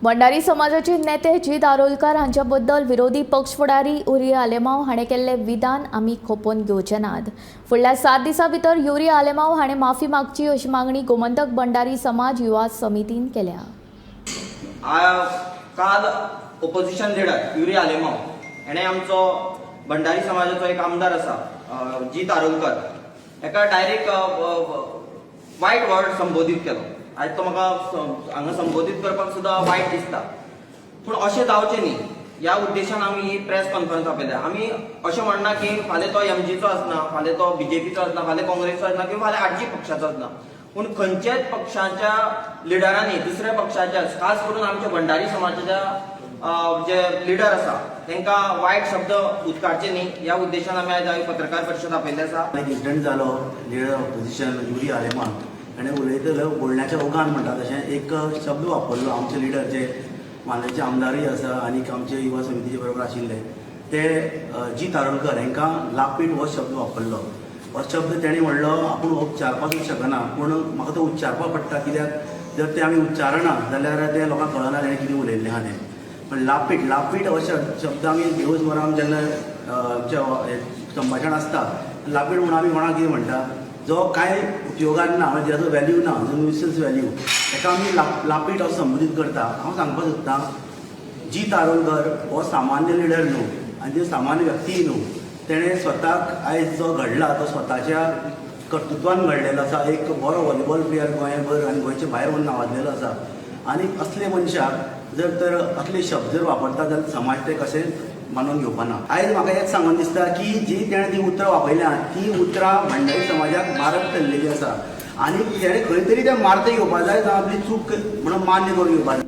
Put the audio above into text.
भंडारी समाजाचे नेते जीत आरोलकर हांच्या बद्दल विरोधी पक्ष फुडारी युरी आलेमाव हाणें केल्लें विधान आमी खोपोवन घेवचे नात. फुडल्या 7 दिसां भितर युरी आलेमाव हाणें माफी मागची अशी मागणी गोमंतक भंडारी समाज युवा समितीन केल्या. काल ओपोजिशन लिडर युरी आलेमाव हेणे आमचो भंडारी समाजाचो एक आमदार आसा, जीत आरोलकर, हेका डायरेक्ट वायट वर्ड संबोधीत केलो. आयज तो म्हाका हांगा संबोधीत करपाक सुद्दां वायट दिसता, पूण अशें जावचें न्ही ह्या उद्देशान आमी ही प्रेस कॉन्फरन्स आपयल्या. आमी अशें म्हणना की फाल्यां तो एमजीचो आसना, फाल्यां तो बीजेपीचो आसना, फाल्यां काँग्रेसचो आसना किंवा फाल्यां आरजी पक्षाचो आसना, पूण खंयच्याच पक्षाच्या लिडरांनी दुसऱ्या पक्षाच्या, खास करून आमच्या भंडारी समाजाच्या जे लिडर आसा तांकां वायट शब्द उच्चारचे न्ही ह्या उद्देशान आमी आयज ही पत्रकार परिशद आपयल्ली आसा. एक इन्सिडंट जालो. लिडर ऑपोजिशन युरी आलेमाव हाणें उलयतलो बोलण्याच्या ओघान म्हणटा तशें एक शब्द वापरलो. आमचे लिडर जे मांद्रेचे आमदारूय आसा आनी आमचे युवा समितीचे बरोबर आशिल्ले ते जीत आरोलकर हांकां लापीट हो शब्द वापरलो. हो शब्द तेणी म्हणलो, आपूण हो उच्चारपाक शकना, पूण म्हाका तो उच्चारपाक पडटा, कित्याक जर ते आमी उच्चारना जाल्यार ते लोकांक कळना तेणें कितें उलयल्लें आहा तें. पण लापीट, लापीट हो शब्द आमी दिवसभर आमी जेन्ना आमचें हें संभाशण आसता, लापीट म्हणून आमी कोणाक कितें म्हणटा, जो कांय उपयोगान ना, म्हणजे जाचो व्हॅल्यू ना, जो न्युसन्स व्हॅल्यू, ताका आमी लापीट असो संबोधीत करता. हांव सांगपाक सोदतां, जीत आरोलकर हो सामान्य लिडर न्हू आनी त्यो सामान्य व्यक्तीय न्हू. तेणें स्वताक आयज जो घडला तो स्वताच्या कर्तृत्वान घडलेलो आसा. एक बरो व्हॉलीबॉल प्लेयर गोंयभर आनी गोंयचे भायर वचून नांवाजलेलो आसा आनी असले मनशाक जर तर असले शब्द जर वापरता जाल्यार समाज ते कशें मानून घेवपा ना. आयज म्हाका हेंच सांगून दिसता की जी तेणें ती उतरां वापरल्या ती उतरां भंडारी समाजाक मारक ठरलेली आसा आनी तेणें खंय तरी तें मार्ते घेवपा जाय, जावं आपली चूक म्हणून मान्य करून घेवपा जाय.